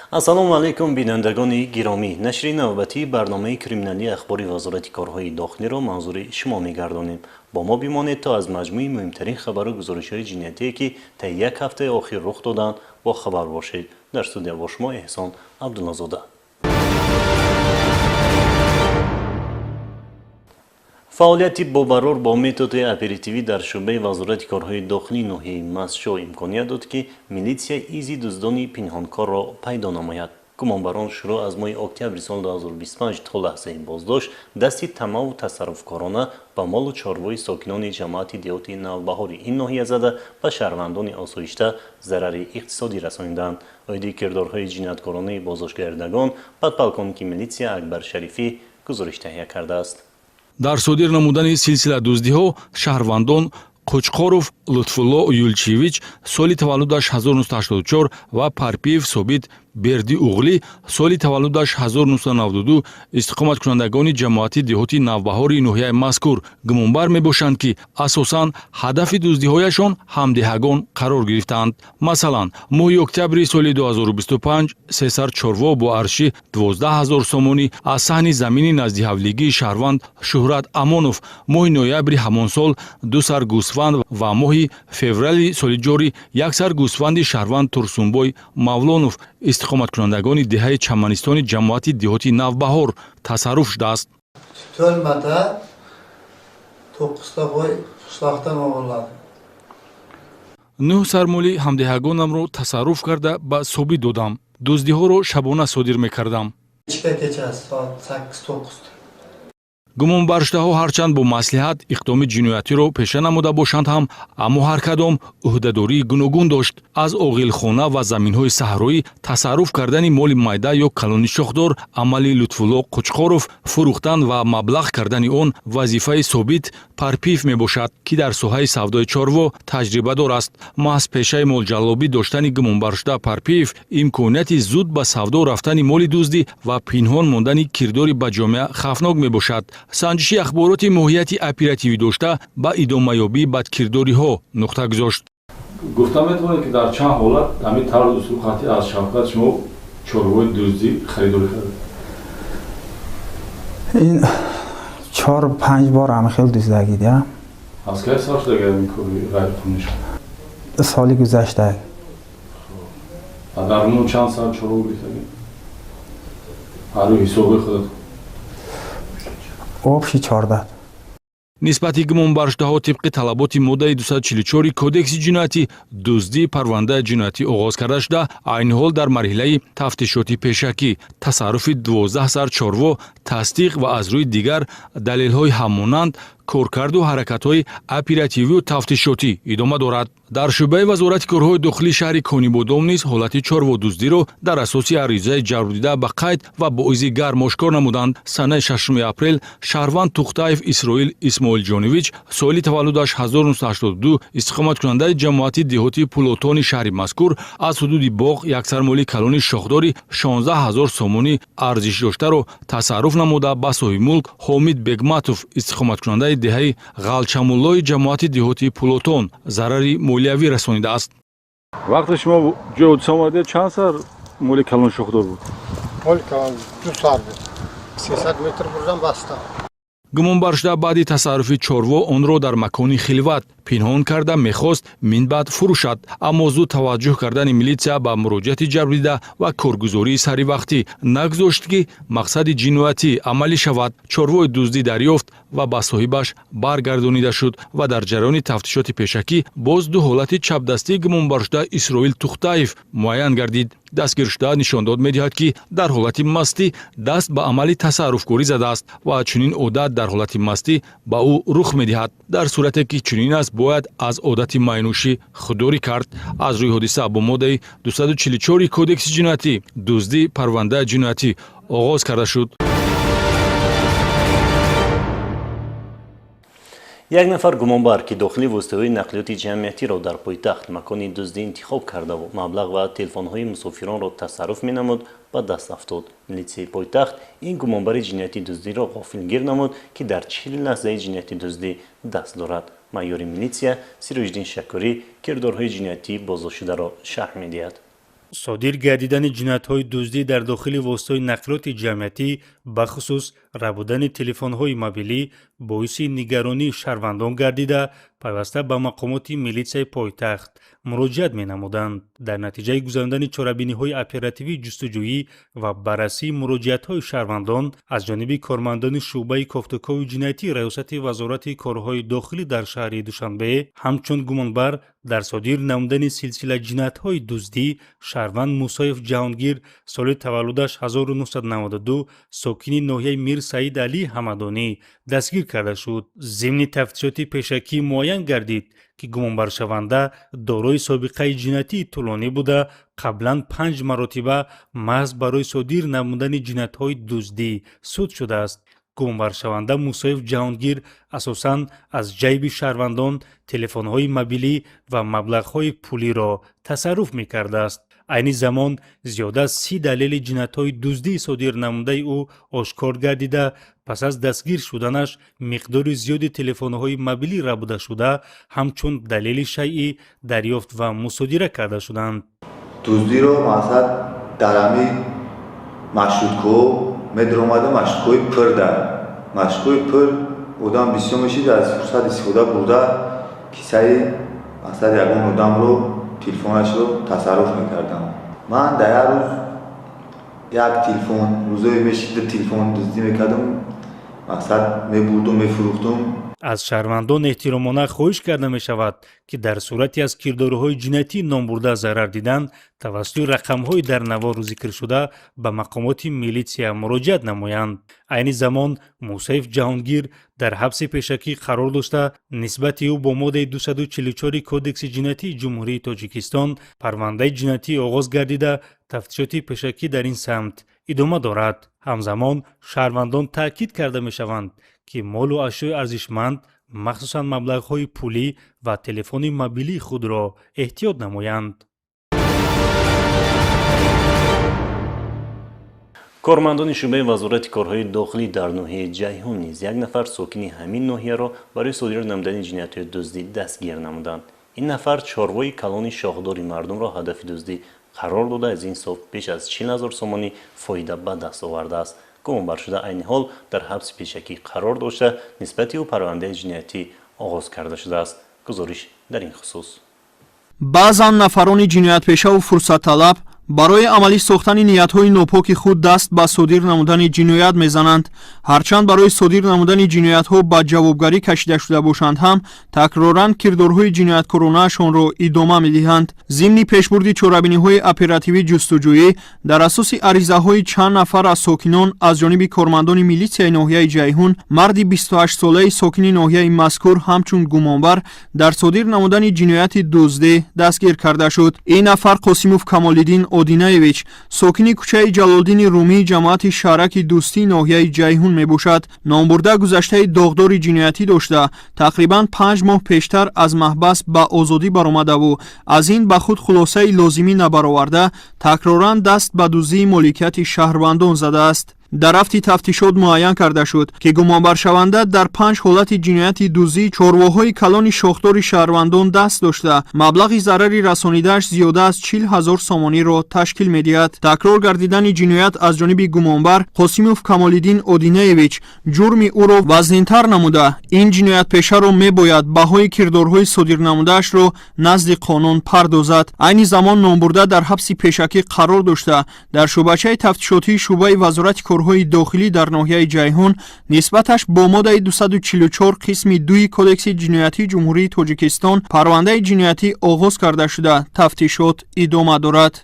Ассалому алайкум, бинандагони гиромӣ. Нашри навбатии барномаи криминалии ахбори Вазорати корҳои дохилиро манзури шумо мегардонем. Бо мо бимонед, то аз маҷмӯи муҳимтарин хабару гузоришҳои ҷиноятие, ки таи як ҳафтаи охир рух доданд, бо хабар бошед. Дар студия бо шумо Эҳсон Абдуллозода. Фаъолияти бобарор бо методи оперативӣ дар шӯъбаи Вазорати корҳои дохилии ноҳияи Мастчоҳ имконият дод, ки милитсия изи дуздони пинҳонкорро пайдо намояд. Гумонбарон шурӯъ аз моҳи октябри соли 2025 то лаҳзаи боздошт дасти тамаву тасарруфкорона ба молу чорвои сокинони ҷамоати деҳоти Навбаҳори ин ноҳия зада, ба шаҳрвандони осоишта зарари иқтисодӣ расониданд. Оиди кирдорҳои ҷинояткоронаи боздоштгардагон подполковники милитсия Акбар Шарифӣ гузориш таҳия кардааст. Дар содир намудани силсила дуздиҳо шаҳрвандон Қучқоров Лутфулло Юлчиевич, соли таваллудаш 1984, ва Парпиев Собит Бердиуғлӣ, соли таваллудаш 1992, истиқоматкунандагони ҷамоати деҳоти Навбаҳори ноҳияи мазкур гумонбар мебошанд, ки асосан ҳадафи дуздиҳояшон ҳамдеҳагон қарор гирифтаанд. Масалан, моҳи октябри соли 2025 сесар чорво бо арзиши 12 0 сомонӣ аз саҳни замини наздиҳавлигии шаҳрванд Шӯҳрат Амонов, моҳи ноябри ҳамон сол ду сар гӯсфанд ва моҳи феврали соли ҷорӣ як сар гӯсфанди шаҳрванд Турсунбой Мавлонов, истиқоматкунандагони деҳаи Чаманистони ҷамоати деҳоти Навбаҳор, тасарруф шудааст. To'rt marta, to'qqizta qo'y qishloqdan o'g'irladim. Нӯҳ сар моли ҳамдеҳагонамро тасарруф карда, ба Собит додам. Дуздиҳоро шабона содир мекардам. Ikkita kechasi soat 8-9da. Гумонбаршудаҳо ҳарчанд бо маслиҳат иқдоми ҷиноятиро пеша намуда бошанд ҳам, аммо ҳар кадом ӯҳдадории гуногун дошт. Аз оғилхона ва заминҳои саҳроӣ тасарруф кардани моли майда ё калони шохдор амали Лутфулло Қучқоров, фурӯхтан ва маблағ кардани он вазифаи Собит Парпиев мебошад, ки дар соҳаи савдои чорво таҷрибадор аст. Маҳз пешаи молҷаллобӣ доштани гумонбаршуда Парпиев имконияти зуд ба савдо рафтани моли дуздӣ ва пинҳон мондани кирдори ба ҷомеа хавфнок мебошад. Санҷиши ахбороти моҳияти оперативӣ дошта, ба идомаёбии бадкирдориҳо нуқта гузошт. Гуфта метавонед, ки дар чанд ҳолат ҳамин тарзу услуб хати аз Шавкат шумо чорвои дуздӣ харидорӣ кардед? Ин чор панҷ бор ҳама хел дуздагидя. Аз кай сар шуда ин кори ғайриқонунӣ? Соли гузашта. А дар умум чанд сар чорво гирифтагӣ ҳарӯи ҳисоби худатон? Общий 14. Нисбати гумонбаршудаҳо тибқи талаботи моддаи 244 Кодекси ҷиноятӣ, дуздӣ, парвандаи ҷиноятӣ оғоз карда шуда, айни ҳол дар марҳилаи тафтишоти пешакӣ тасарруфи 12 сар чорво тасдиқ ва аз рӯи дигар далелҳои ҳаммонанд коркарду ҳаракатҳои оперативию тафтишотӣ идома дорад. Дар шӯъбаи Вазорати корҳои дохилии шаҳри Конибодом низ ҳолати чорводуздиро дар асоси аризаи ҷабрдида ба қайд ва боизи гарм ошкор намуданд. Санаи 6 апрел шаҳрванд Тухтаев Исроил Исмоилҷонович, соли таваллудаш 1982, истиқоматкунандаи ҷамоати деҳоти Пулотони шаҳри мазкур, аз ҳудуди боғ як сар моли калони шохдори 16 ҳазор сомонӣ арзиш доштаро тасарруф намуда, ба соҳибмулк Ҳомид Бегматов, истиқоматкунандаи деҳаи Ғалчамуллои ҷамоати деҳоти Пулотон, зарари молиявӣ расонидааст. Вақте шумо ҷои ҳодиса омадед, чанд сар моли калони шохдор буд? Моли калон ду сар буд. 300 метр бурдам, бастам. Гумонбаршуда баъди тасарруфи чорво онро дар макони хилват пинҳон карда, мехост минбаъд фурӯшад, аммо зуд таваҷҷӯҳ кардани милитсия ба муроҷиати ҷабрдида ва коргузории саривақтӣ нагузошт, ки мақсади ҷиноятӣ амалӣ шавад. Чорвои дуздӣ дарёфт ва ба соҳибаш баргардонида шуд ва дар ҷараёни тафтишоти пешакӣ боз ду ҳолати чапдастии гумонбаршуда Исроил Тухтаев муайян гардид. Дастгиршуда нишондод медиҳад, ки дар ҳолати мастӣ даст ба амали тасарруфкорӣ задааст ва чунин одат дар ҳолати мастӣ ба ӯ рух медиҳад. Дар сурате ки чунин аст, бояд аз одати майнӯшӣ худдорӣ кард. Аз рӯи ҳодиса бо моддаи 244 Кодекси ҷиноятӣ, дуздӣ, парвандаи ҷиноятӣ оғоз карда шуд. Як нафар гумонбар, ки дохили воситаҳои нақлиёти ҷамъиятиро дар пойтахт макони дуздӣ интихоб кардаву маблағ ва телефонҳои мусофиронро тасарруф менамуд, ба даст афтод. Милитсияи пойтахт ин гумонбари ҷинояти дуздиро ғофилгир намуд, ки дар 40 лаҳзаи ҷинояти дуздӣ даст дорад. Майори милитсия Сироҷиддин Шакурӣ кирдорҳои ҷиноятӣ боздоштшударо шарҳ медиҳад. Содир гардидани ҷиноятҳои дуздӣ дар дохили воситаҳои нақлиёти ҷамъиятӣ, бахусус рабудани телефонҳои мобилӣ, боиси нигаронии шаҳрвандон гардида, пайваста ба мақомоти милитсияи пойтахт муроҷиат менамуданд. Дар натиҷаи гузарондани чорабиниҳои оперативии ҷустуҷӯӣ ва баррасии муроҷиатҳои шаҳрвандон аз ҷониби кормандони шӯъбаи кофтукови ҷиноятии Раёсати Вазорати корҳои дохилӣ дар шаҳри Душанбе, ҳамчун гумонбар дар содир намудани силсила ҷиноятҳои дуздӣ шаҳрванд Мусоев Ҷаҳонгир, соли таваллудаш 1992, сокини ноҳияи Мир Саид Алӣ Ҳамадонӣ дастгир карда шуд. Зимни тафтишоти пешакӣ муайян гардид, ки гумонбаршаванда дорои собиқаи ҷиноятии тӯлонӣ буда, қаблан 5 маротиба маҳз барои содир намудани ҷиноятҳои дуздӣ суд шудааст. Гумонбаршаванда Мусоев Ҷаҳонгир асосан аз ҷайби шаҳрвандон телефонҳои мобилӣ ва маблағҳои пулиро тасарруф мекардааст. Айни замон зиёда аз 30 далели ҷиноятҳои дуздии содир намудаи ӯ ошкор гардида, пас аз дастгир шуданаш миқдори зиёди телефонҳои мобилӣ рабуда шуда, ҳамчун далели шайъӣ дарёфт ва мусодира карда шуданд. Дуздиро мақсад дар ҳамин маршруткаҳо медаромада, маршруткаҳои пир, дар маршруткаҳои пир одам бисёр мешид, аз фурсат истифода бурда кисаи мақсад ягон одамро, телефонашро тасарруф мекардам. Ман дар як рӯз як телефон, рӯзое мешид ду телефон дуздӣ мекардам, мақсад мебурдум, мефурӯхтум. Аз шаҳрвандон эҳтиромона хоҳиш карда мешавад, ки дар сурати аз кирдорҳои ҷиноятӣ номбурда зарар дидан, тавассути рақамҳои дар навору зикршуда ба мақомоти милитсия муроҷиат намоянд. Айни замон Мусаев Ҷаҳонгир дар ҳабси пешакӣ қарор дошта, нисбати ӯ бо моддаи 244 Кодекси ҷиноятии Ҷумҳурии Тоҷикистон парвандаи ҷиноятӣ оғоз гардида, тафтишоти пешакӣ дар ин самт идома дорад. Ҳамзамон шаҳрвандон таъкид карда мешаванд, ки молу ашёи арзишманд, махсусан маблағҳои пулӣ ва телефони мобилии худро эҳтиёт намоянд. Кормандони шӯъбаи Вазорати корҳои дохилӣ дар ноҳияи Ҷайҳун низ як нафар сокини ҳамин ноҳияро барои содир намудани ҷиноятҳои дуздӣ дастгир намуданд. Ин нафар чорвои калони шохдори мардумро ҳадафи дуздӣ қарор дода, аз ин ҳисоб беш аз 40 ҳазор сомонӣ фоида ба даст овардааст. Гумонбаршуда айни ҳол дар ҳабси пешакӣ қарор дошта, нисбати ӯ парвандаи ҷиноятӣ оғоз карда шудааст. Гузориш дар ин хусус. Баъзан нафарони ҷиноятпешаву фурсатталаб барои амалӣ сохтани ниятҳои нопоки худ даст ба содир намудани ҷиноят мезананд. Ҳарчанд барои содир намудани ҷиноятҳо ба ҷавобгарӣ кашида шуда бошанд ҳам, такроран кирдорҳои ҷинояткоронаашонро идома медиҳанд. Зимни пешбурди чорабиниҳои оперативӣ ҷустуҷӯӣ дар асоси аризаҳои чанд нафар аз сокинон аз ҷониби кормандони милитсияи ноҳияи Ҷайҳун марди 28-солаи сокини ноҳияи мазкур ҳамчун гумонбар дар содир намудани ҷинояти дуздӣ дастгир карда шуд. Ин нафар Қосимов Камолиддин Одинаевич, сокини кӯчаи Ҷалолдини Румии ҷамоати шаҳраки Дӯстии ноҳияи Ҷайҳун мебошад. Номбурда гузаштаи доғдори ҷиноятӣ дошта, тақрибан 5 моҳ пештар аз маҳбас ба озодӣ баромадаву аз ин ба худ хулосаи лозимӣ набароварда, такроран даст ба дуздии моликияти шаҳрвандон задааст. Дар рафти тафтишот муайян карда шуд, ки гумонбаршаванда дар 5 ҳолати ҷинояти дуздии чорвоҳои калони шохдори шаҳрвандон даст дошта, маблағи зарари расонидааш зиёда аз 40 ҳазор сомониро ташкил медиҳад. Такрор гардидани ҷиноят аз ҷониби гумонбар Қосимов Камолиддин Одинаевич ҷурми ӯро вазнинтар намуда, ин ҷиноятпешаро мебояд баҳои кирдорҳои содирнамудаашро назди қонун пардозад. Айни замон номбурда дар ҳабси пешакӣ қарор дошта, дар шӯъбачаи тафтишотии шӯъбаи Вазорати корҳои дохилӣ дар ноҳияи Ҷайҳун нисбаташ бо моддаи 244 қисми 2 Кодекси ҷиноятии Ҷумҳурии Тоҷикистон парвандаи ҷиноятӣ оғоз карда шуда, тафтишот идома дорад.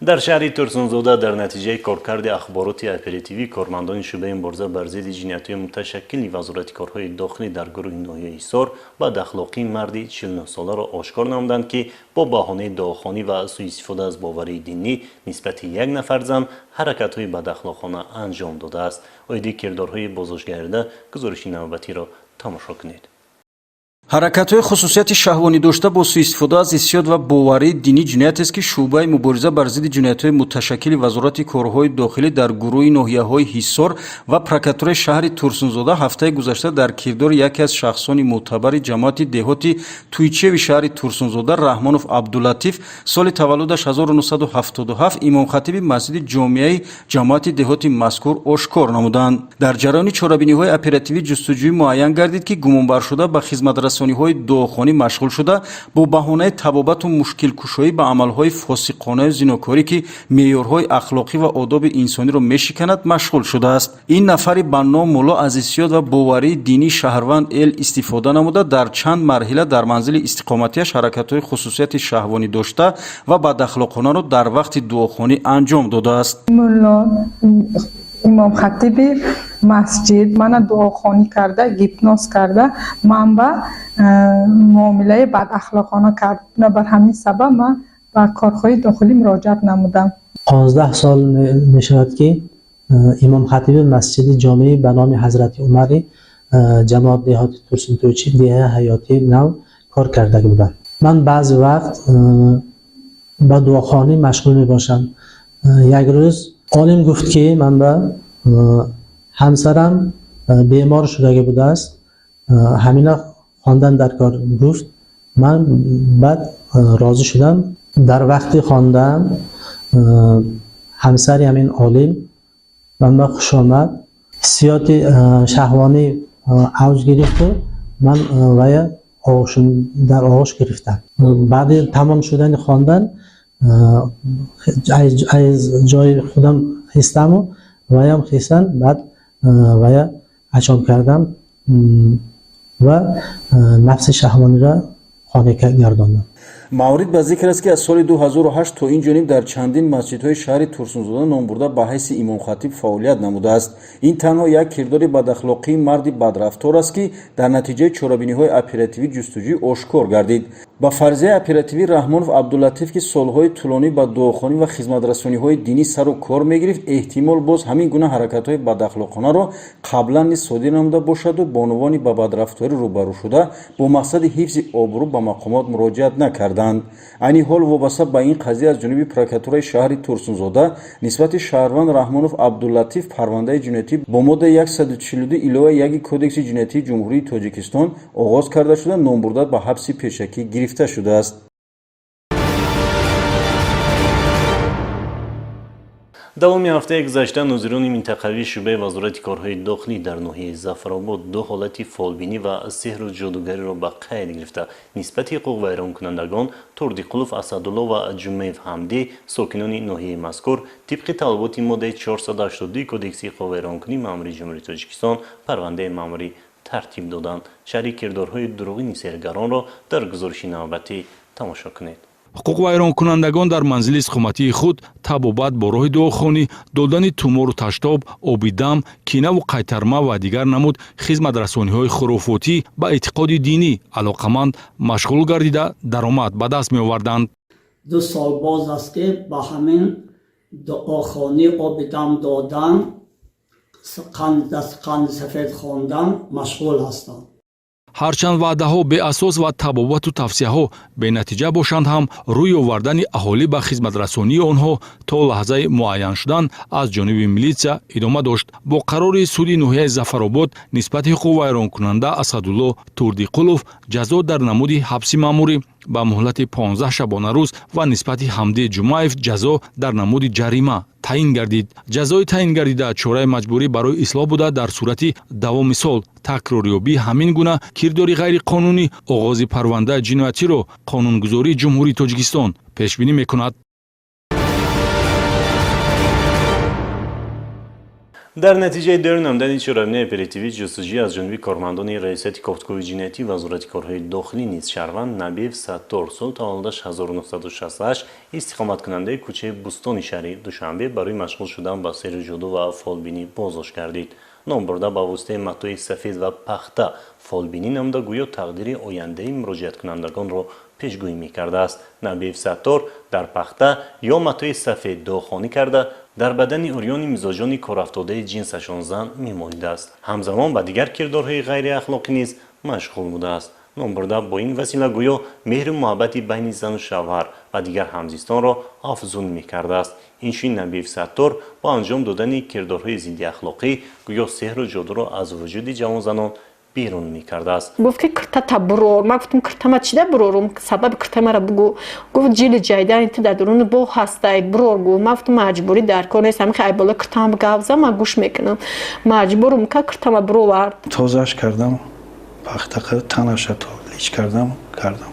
Дар шаҳри Турсунзода дар натиҷаи коркарди ахбороти оперативӣ кормандони шӯъбаи мубориза бар зидди ҷиноятҳои муташаккили Вазорати корҳои дохилӣ дар гурӯҳи ноҳияи Ҳисор бадахлоқии марди 49-соларо ошкор намуданд, ки бо баҳонаи дуохонӣ ва сӯистифода аз боварии динӣ нисбати як нафар зан ҳаракатҳои бадахлоқона анҷом додааст. Оиди кирдорҳои боздоштгардида гузориши навбатиро тамошо кунед. Ҳаракатҳои хусусияти шаҳвонӣ дошта бо суистифода аз ҳиссиёт ва боварии динӣ ҷиноятест, ки шӯъбаи мубориза бар зидди ҷиноятҳои муташаккили Вазорати корҳои дохилӣ дар гурӯҳи ноҳияҳои Ҳисор ва прокуратураи шаҳри Турсунзода ҳафтаи гузашта дар кирдори яке аз шахсони мӯътабари ҷамоати деҳоти Туйчеви шаҳри Турсунзода Раҳмонов Абдулатиф, соли таваллудаш 1977, имомхатиби масҷиди ҷомеаи ҷамоати деҳоти мазкур ошкор намуданд. Дар ҷараёни чорабиниҳои оперативӣ ҷустуҷӯӣ муайян гардид, ки гумонбаршуда ба хизматрасониҳои дуохонӣ машғул шуда, бо баҳонаи табобату мушкилкушоӣ ба амалҳои фосиқонаю зинокорӣ, ки меъёрҳои ахлоқӣ ва одоби инсониро мешиканад, машғул шудааст. Ин нафари банном мулло аз ҳиссиёт ва боварии динии шаҳрванд эл истифода намуда, дар чанд марҳила дар манзили истиқоматиаш ҳаракатҳои хусусияти шаҳвонӣ дошта ва бадахлоқонаро дар вақти дуохонӣ анҷом додааст. Мулло имомхатиби масҷид мана дуохонӣ карда, гипноз карда, ман ба муомилаи бадахлоқона кард. Бар ҳамин сабаб ман ба корҳои дохилӣ муроҷиат намудам. 15 сол мешавад, ки имомхатиби масҷиди ҷомеӣ ба номи Ҳазрати Умари ҷамоат деҳоти Турсунтӯйчӣ деҳаи Ҳаётии Нав кор карда будам. Ман баъзе вақт ба дуохонӣ машғул мебошам. Як рӯз олим гуфт, ки ман ба ҳамсарам бемор шудагӣ будааст, ҳамина хондан дар кор гуфт. Ман баъд розӣ шудам. Дар вақти хондан ҳамсари ҳамин олим ман ба хуш омад, ҳиссиёти шаҳвонӣ авҷ гирифту ман вая дар оғӯш гирифтам. Баъди тамом шудани хондан аз ҷои худам хистаму ваям хистан, баъд вая ачом кардам ва нафси шаҳвониро қонеъ гардондам. Маврид ба зикр аст, ки аз соли 2008 то ин ҷониб дар чандин масҷидҳои шаҳри Турсунзода номбурда ба ҳайси имомхатиб фаъолият намудааст. Ин танҳо як кирдори бадахлоқии марди бадрафтор аст, ки дар натиҷаи чорабиниҳои оперативӣ ҷустуҷӯӣ ошкор гардид. Ба фарзияи оперативӣ Раҳмонов Абдулатиф, ки солҳои тӯлонӣ ба дуохонӣ ва хизматрасониҳои динӣ сару кор мегирифт, эҳтимол боз ҳамин гуна ҳаракатҳои бадахлоқонаро қаблан низ содир намуда бошаду бонувони ба бадрафторӣ рӯбарӯ шуда бо мақсади ҳифзи обрӯ ба мақомот муроҷиат накарданд. Айни ҳол вобаста ба ин қазия аз ҷониби прокуратураи шаҳри Турсунзода нисбати шаҳрванд Раҳмонов Абдулатиф парвандаи ҷиноятӣ бо моддаи 142 илова 1 Кодекси ҷиноятии Ҷумҳурии Тоҷикистон оғоз карда шуда, номбурда ба ҳабси пешакӣ гирифта шудааст. Давоми ҳафтаи гузашта нозирони минтақавии шӯъбаи Вазорати корҳои дохилӣ дар ноҳияи Зафаробод ду ҳолати фолбинӣ ва сеҳру ҷодугариро ба қайд гирифта, нисбати ҳуқуқвайронкунандагон Турдиқулов Асадулло ва Ҷумаев Ҳамдӣ, сокинони ноҳияи мазкур, тибқи талаботи моддаи 482 Кодекси ҳуқуқвайронкунии маъмурии Ҷумҳурии Тоҷикистон парвандаи маъмурӣ тартиб доданд. Шарҳи кирдорҳои дурӯғини сеҳргаронро дар гузориши навбатӣ тамошо кунед. Ҳуқуқвайронкунандагон дар манзили истиқоматии худ табобат бо роҳи дуохонӣ, додани тумору таштоб, оби дам, кинаву қайтарма ва дигар намуд хизматрасониҳои хурофотӣ ба эътиқоди динӣ алоқаманд машғул гардида, даромад ба даст меоварданд. 2 сол боз аст, ки ба ҳамин дуохонӣ, оби дам додан, қанди сафед хондан машғул ҳастам. Ҳарчанд ваъдаҳо беасос ва табобату тавсияҳо бенатиҷа бошанд ҳам, рӯй овардани аҳолӣ ба хизматрасонии онҳо то лаҳзаи муайян шудан аз ҷониби милитсия идома дошт. Бо қарори суди ноҳияи Зафаробод нисбати ҳуқуқвайронкунанда Асадулло Турдиқулов ҷазо дар намуди ҳабси маъмурӣ ба муҳлати 15 шабонарӯз ва нисбати Ҳамди Ҷумаев ҷазо дар намуди ҷарима таъин гардид. Ҷазои таъин гардида чораи маҷбурӣ барои ислоҳ буда, дар сурати давоми сол такрорёбии ҳамин гуна кирдори ғайриқонунӣ оғози парвандаи ҷиноятиро қонунгузории Ҷумҳурии Тоҷикистон пешбинӣ мекунад. Дар натиҷаи доир намудани чорабинии оперативӣ ҷустуҷӯӣ аз ҷониби кормандони Раёсати кофтукови ҷиноятӣ Вазорати корҳои дохилӣ низ шаҳрванд Набиев Саттор, сол таваллудаш 1968, истиқоматкунандаи кӯчаи Бустони шаҳри Душанбе барои машғул шудан ба сеҳру ҷоду ва фолбинӣ боздошт гардид. Номбурда ба воситаи матои сафед ва пахта фолбинӣ намуда, гӯё тақдири ояндаи муроҷиаткунандагонро пешгӯӣ мекардааст. Набиев Саттор дар пахта ё матои сафед дуохонӣ карда, дар бадани урёни мизоҷони корафтодаи ҷинсашон зан мемолидааст. Ҳамзамон ба дигар кирдорҳои ғайриахлоқӣ низ машғул будааст. Номбурда бо ин васила гӯё меҳру муҳаббати байни зану шавҳар ва дигар ҳамзистонро афзун мекардааст. Инчунин Набиев Саттор бо анҷом додани кирдорҳои зиддиахлоқӣ гӯё сеҳру ҷодуро аз вуҷуди ҷавонзанон берун мекардааст. Гуфт ки киртата бурор. Ман гуфтам, киртама чида бурорум, сабаби киртамара бугӯ. Гуфт, ҷили ҷайдани ту дар дуруни боғ ҳастай, бурор. Гуфт, ман гуфтам, маҷбурӣ дар кор нест, ҳамин айбола киртама гавза, ман гӯш мекунам. Маҷбурум ка киртама буровард. Тозааш кардам, пахта танаша лич кардам,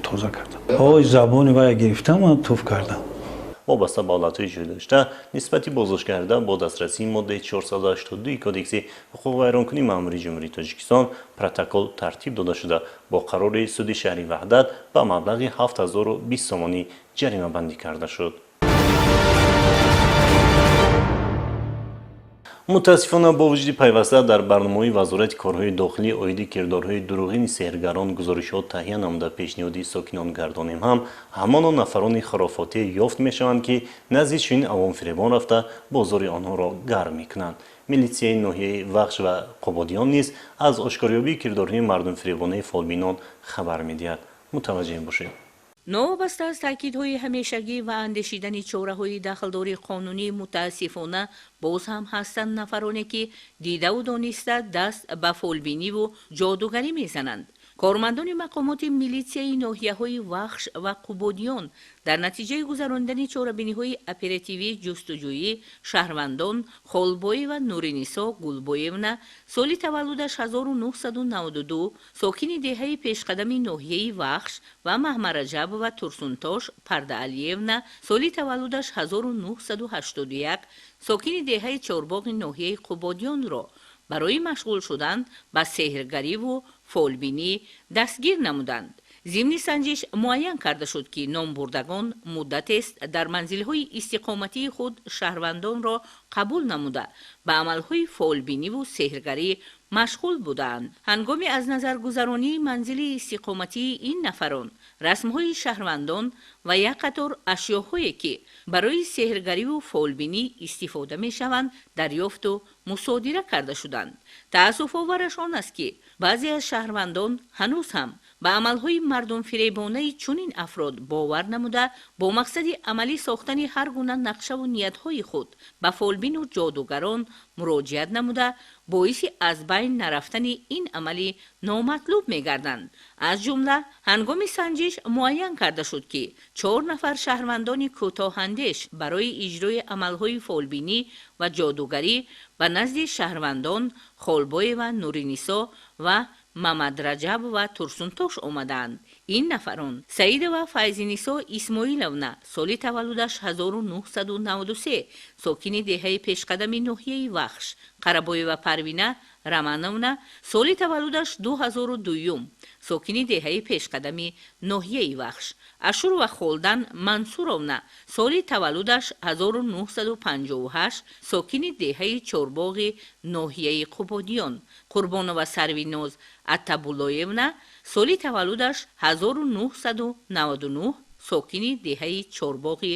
тоза кардам. Ой, забони вая гирифтам, ман туф кардам. Вобаста ба ҳолатҳои ҷой дошта нисбати боздоштгардида бо дастрасии моддаи 482 Кодекси ҳуқуқвайронкунии маъмурии Ҷумҳурии Тоҷикистон протокол тартиб дода шуда, бо қарори суди шаҳри Ваҳдат ба маблағи 7020 сомонӣ ҷаримабандӣ карда шуд. Мутаассифона, бо вуҷуди пайваста дар барномаҳои Вазорати корҳои дохилӣ оиди кирдорҳои дурӯғини сеҳргарон гузоришҳо таҳия намуда пешниҳоди сокинон гардонем ҳам, ҳамоно нафарони хурофотие ёфт мешаванд, ки назди чунин авомфиребон рафта бозори онҳоро гарм мекунанд. Милитсияи ноҳияи Вахш ва Қубодиён низ аз ошкорёбии кирдорҳои мардумфиребонаи фолбинон хабар медиҳад. Мутаваҷҷеҳ бошед. Новобаста аз таъкидҳои ҳамешагӣ ва андешидани чораҳои дахлдори қонунӣ, мутаассифона, боз ҳам ҳастанд нафароне, ки дидаву дониста даст ба фолбиниву ҷодугарӣ мезананд. Кормандони мақомоти милитсияи ноҳияҳои Вахш ва Қубодиён дар натиҷаи гузаронидани чорабиниҳои оперативӣ ҷустуҷӯӣ шаҳрвандон Холбоева Нуринисо Гулбоевна, соли таваллудаш 1992, сокини деҳаи Пешқадами ноҳияи Вахш, ва Маҳмараҷабова Турсунтош Пардаалиевна, соли таваллудаш 1981, сокини деҳаи Чорбоғи ноҳияи Қубодиёнро барои машғул шудан ба сеҳргариву фолбинӣ дастгир намуданд. Зимни санҷиш муайян карда шуд, ки номбурдагон муддатест дар манзилҳои истиқоматии худ шаҳрвандонро қабул намуда, ба амалҳои фолбиниву сеҳргарӣ машғул будаанд. Ҳангоми аз назаргузаронии манзили истиқоматии ин нафарон расмҳои шаҳрвандон ва як қатор ашёҳое, ки барои сеҳргариву фолбинӣ истифода мешаванд, дарёфту мусодира карда шуданд. Таассуфовараш он аст, ки баъзе аз шаҳрвандон ҳанӯз ҳам ба амалҳои мардумфиребонаи чунин афрод бовар намуда, бо мақсади амалӣ сохтани ҳар гуна нақшаву ниятҳои худ ба фолбину ҷодугарон муроҷиат намуда, боиси аз байн нарафтани ин амали номатлуб мегарданд. Аз ҷумла, ҳангоми санҷиш муайян карда шуд, ки чор нафар шаҳрвандони кӯтоҳандеш барои иҷрои амалҳои фолбинӣ ва ҷодугарӣ ба назди шаҳрвандон Холбоева Нуринисо ва Мамадраҷабова Турсунтош омадаанд. Ин нафарон: Саидова Файзинисо Исмоиловна, соли таваллудаш 1993, сокини деҳаи Пешқадами ноҳияи Вахш, Қарабоева Парвина Рамановна, соли таваллудаш 2002, сокини деҳаи Пешқадами ноҳияи Вахш, Ашурова Холдан Мансуровна, соли таваллудаш 1958, сокини деҳаи Чорбоғи ноҳияи Қубодиён, Қурбонова Сарвиноз Атабуллоевна, соли таваллудаш 1999, сокини деҳаи Чорбоғи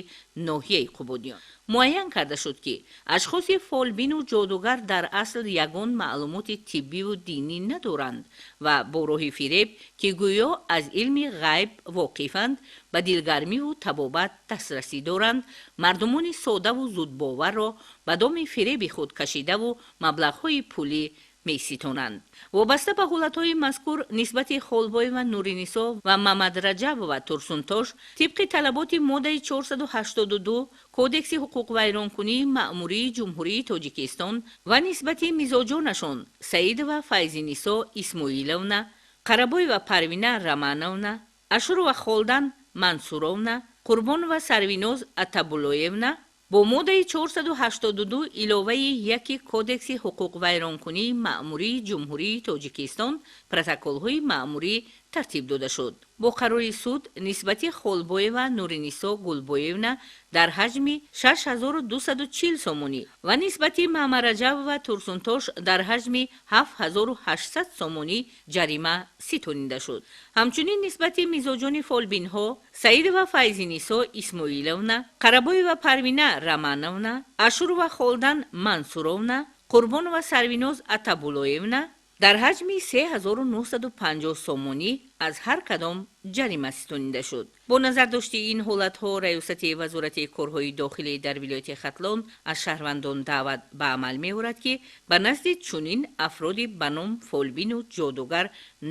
ноҳияи Қубодиён. Муайян карда шуд, ки ашхоси фолбину ҷодугар дар асл ягон маълумоти тиббиву динӣ надоранд ва бо роҳи фиреб, ки гӯё аз илми ғайб воқифанд, ба дилгармиву табобат дастрасӣ доранд, мардумони содаву зудбоварро ба доми фиреби худ кашидаву маблағҳои пулӣ меситонанд. Вобаста ба ҳолатҳои мазкур нисбати Холбоева Нуринисо ва Мамадраҷабова Турсунтош тибқи талаботи моддаи 482 Кодекси ҳуқуқвайронкунии маъмурии Ҷумҳурии Тоҷикистон ва нисбати мизоҷонашон Саидова Файзинисо Исмоиловна, Қарабоева Парвина Рамановна, Ашурова Холдан Мансуровна, Қурбонова Сарвиноз Атабуллоевна бо моддаи 482 иловаи 1 Кодекси ҳуқуқвайронкунии маъмурии Ҷумҳурии Тоҷикистон протоколҳои маъмурӣ тартиб дода шуд. Бо қарори суд нисбати Холбоева Нуринисо Гулбоевна дар ҳаҷми 6240 сомонӣ ва нисбати Мамараҷабова Турсунтош дар ҳаҷми 7800 сомонӣ ҷарима ситонида шуд. Ҳамчунин нисбати мизоҷони фолбинҳо Саидова Файзинисо Исмоиловна, Қарабоева Парвина Рамановна, Ашурова Холдан Мансуровна, Қурбонова Сарвиноз Атабуллоевна Дар ҳаҷми 3950 сомонӣ аз ҳар кадом ҷарима ситонида шуд. Бо назардошти ин ҳолатҳо Раёсати Вазорати корҳои дохилӣ дар вилояти Хатлон аз шаҳрвандон даъват ба амал меорад, ки ба назди чунин афроди ба ном фолбину ҷодугар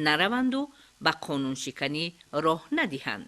нараванду ба қонуншиканӣ роҳ надиҳанд.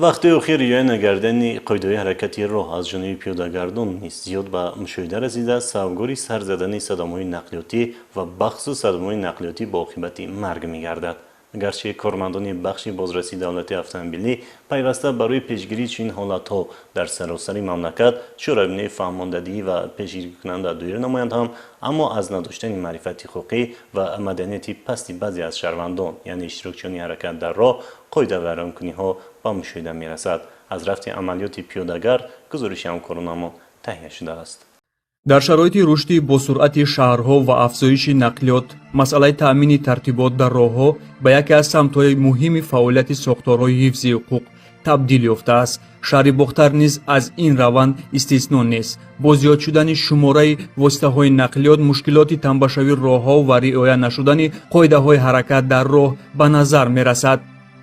Вақти охир риоя нагардани қоидаҳои ҳаракати роҳ аз ҷониби пиёдагардон низ зиёд ба мушоҳида расида, сабабгори сар задани садамаҳои нақлиётӣ ва бахусус садамаҳои нақлиётӣ бо оқибати марг мегардад. Гарчи кормандони бахши бозрасии давлати автомобилӣ пайваста барои пешгирии чунин ҳолатҳо дар саросари мамлакат чорабиниҳои фаҳмондадиҳӣ ва пешгирикунанда доир намоянд ҳам, аммо аз надоштани маърифати ҳуқуқӣ ва маданияти пасти баъзе аз шаҳрвандон, яъне иштирокчиёни ҳаракат дар роҳ, қоидавайронкуниҳо ба мушоҳида мерасад. Аз рафти амалиёти пиёдагард гузориши ҳамкоронамон таҳия шудааст. Дар шароити рушди босуръати шаҳрҳо ва афзоиши нақлиёт, масъалаи таъмини тартибот дар роҳҳо ба яке аз самтҳои муҳими фаъолияти сохторҳои ҳифзи ҳуқуқ табдил ёфтааст. Шаҳри Бохтар низ аз ин раванд истисно нест. Бо зиёд шудани шумораи воситаҳои нақлиёт, мушкилоти тамбашавии роҳҳо ва риоя нашудани қоидаҳои ҳаракат дар роҳ ба назар мерасад.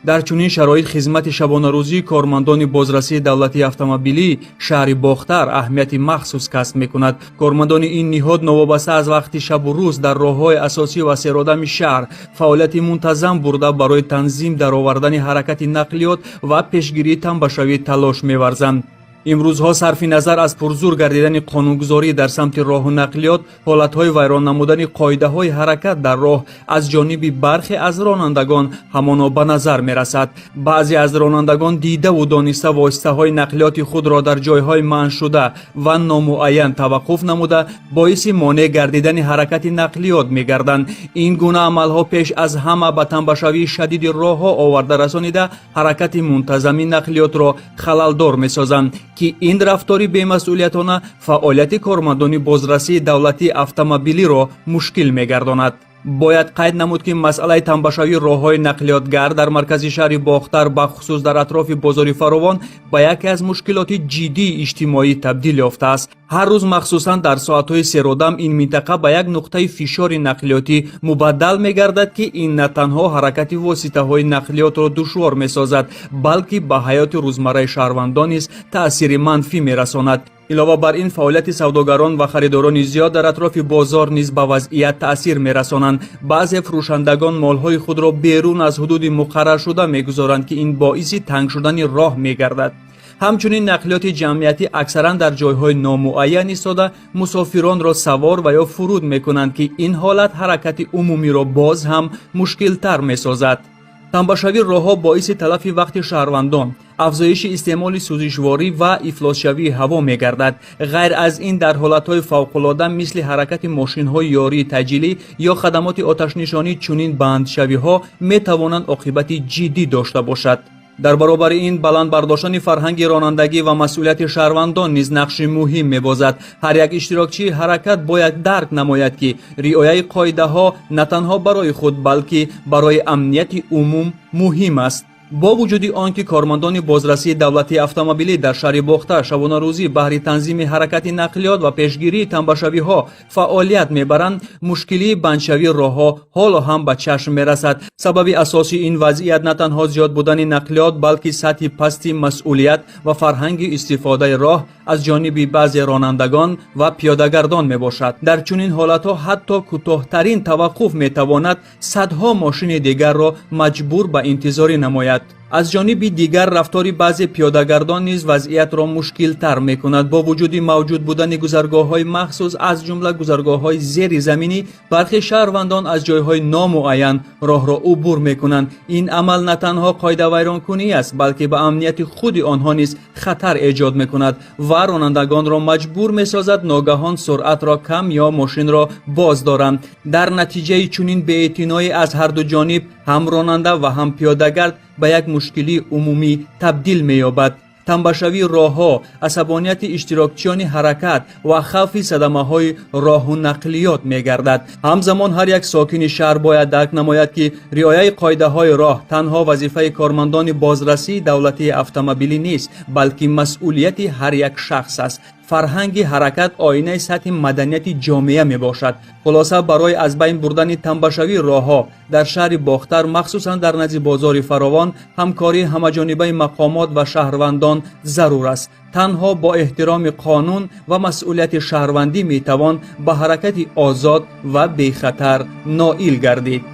Дар чунин шароит хизмати шабонарӯзии кормандони бозрасии давлатии автомобилии шаҳри Бохтар аҳамияти махсус касб мекунад. Кормандони ин ниҳод новобаста аз вақти шабу рӯз дар роҳҳои асосӣ ва серодами шаҳр фаъолияти мунтазам бурда барои танзим даровардани ҳаракати нақлиёт ва пешгирии тамбашавӣ талош меварзанд. Имрӯзҳо сарфи назар аз пурзур гардидани қонунгузорӣ дар самти роҳу нақлиёт, ҳолатҳои вайрон намудани қоидаҳои ҳаракат дар роҳ аз ҷониби бархе аз ронандагон ҳамоно ба назар мерасад. Баъзе аз ронандагон дидаву дониста воситаҳои нақлиёти худро дар ҷойҳои манъшуда ва номуайян таваққуф намуда, боиси монеъ гардидани ҳаракати нақлиёт мегарданд. Ин гуна амалҳо пеш аз ҳама ба тамбашавии шадиди роҳҳо оварда расонида, ҳаракати мунтазами нақлиётро халалдор месозанд, ки ин рафтори бемасъулиятона фаъолияти кормандони бозрасии давлатии автомобилиро мушкил мегардонад. Бояд қайд намуд, ки масъалаи тамбашавии роҳҳои нақлиётгар дар маркази шаҳри Бохтар, бахусус дар атрофи бозори Фаровон, ба яке аз мушкилоти ҷиддии иҷтимоӣ табдил ёфтааст. Ҳар рӯз махсусан дар соатҳои серодам ин минтақа ба як нуқтаи фишори нақлиётӣ мубаддал мегардад, ки ин на танҳо ҳаракати воситаҳои нақлиётро душвор месозад, балки ба ҳаёти рӯзмарраи шаҳрвандон низ таъсири манфӣ мерасонад. Илова бар ин, фаъолияти савдогарон ва харидорони зиёд дар атрофи бозор низ ба вазъият таъсир мерасонанд. Баъзе фурӯшандагон молҳои худро берун аз ҳудуди муқарраршуда мегузоранд, ки ин боиси танг шудани роҳ мегардад. Ҳамчунин нақлиёти ҷамъиятӣ аксаран дар ҷойҳои номуайян истода мусофиронро савор ва ё фуруд мекунанд, ки ин ҳолат ҳаракати умумиро боз ҳам мушкилтар месозад. Тамбашавии роҳҳо боиси талафи вақти шаҳрвандон, афзоиши истеъмоли сӯзишворӣ ва ифлосшавии ҳаво мегардад. Ғайр аз ин, дар ҳолатҳои фавқулода мисли ҳаракати мошинҳои ёрии таъҷилӣ ё хадамоти оташнишонӣ чунин бандшавиҳо метавонанд оқибати ҷиддӣ дошта бошад. Дар баробари ин, баланд бардоштани фарҳанги ронандагӣ ва масъулияти шаҳрвандон низ нақши муҳим мебозад. Ҳар як иштирокчии ҳаракат бояд дарк намояд, ки риояи қоидаҳо на танҳо барои худ, балки барои амнияти умум муҳим аст. Бо вуҷуди он ки кормандони бозрасии давлатии автомобилӣ дар шаҳри Бохтар шабонарӯзӣ баҳри танзими ҳаракати нақлиёт ва пешгирии тамбашавиҳо фаъолият мебаранд, мушкилии бандшавии роҳҳо ҳоло ҳам ба чашм мерасад. Сабаби асосии ин вазъият на танҳо зиёд будани нақлиёт, балки сатҳи пасти масъулият ва фарҳанги истифодаи роҳ аз ҷониби баъзе ронандагон ва пиёдагардон мебошад. Дар чунин ҳолатҳо ҳатто кӯтоҳтарин таваққуф метавонад садҳо мошини дигарро маҷбур ба интизорӣ намояд. Аз ҷониби дигар, рафтори баъзе пиёдагардон низ вазъиятро мушкилтар мекунад. Бо вуҷуди мавҷуд будани гузаргоҳҳои махсус, аз ҷумла гузаргоҳҳои зеризаминӣ, бархе шаҳрвандон аз ҷойҳои номуайян роҳро убур мекунанд. Ин амал на танҳо қоидавайронкунӣ аст, балки ба амнияти худи онҳо низ хатар эҷод мекунад ва ронандагонро маҷбур месозад ногаҳон суръатро кам ё мошинро боз доранд. Дар натиҷаи чунин беэътиноӣ аз ҳарду ҷониб, ҳам ронанда ва ҳам пиёдагард ба як мушкилии умумӣ табдил меёбад. Тамбашавии роҳҳо, асабонияти иштирокчиёни ҳаракат ва хавфи садамаҳои роҳу нақлиёт мегардад. Ҳамзамон ҳар як сокини шаҳр бояд дарк намояд, ки риояи қоидаҳои роҳ танҳо вазифаи кормандони бозрасии давлатии автомобилӣ нест, балки масъулияти ҳар як шахс аст. Фарҳанги ҳаракат оинаи сатҳи маданияти ҷомеа мебошад. Хулоса, барои аз байн бурдани тамбашавии роҳҳо дар шаҳри Бохтар, махсусан дар назди бозори Фаровон, ҳамкории ҳамаҷонибаи мақомот ва шаҳрвандон зарур аст. Танҳо бо эҳтироми қонун ва масъулияти шаҳрвандӣ метавон ба ҳаракати озод ва бехатар ноил гардид.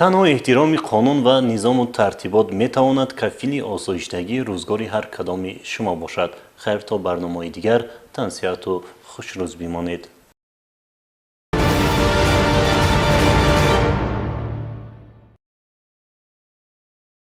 Танҳо эҳтироми қонун ва низому тартибот метавонад кафили осоиштагии рӯзгори ҳар кадоми шумо бошад. Хайр, то барномаҳои дигар тансиҳату хушрӯз бимонед.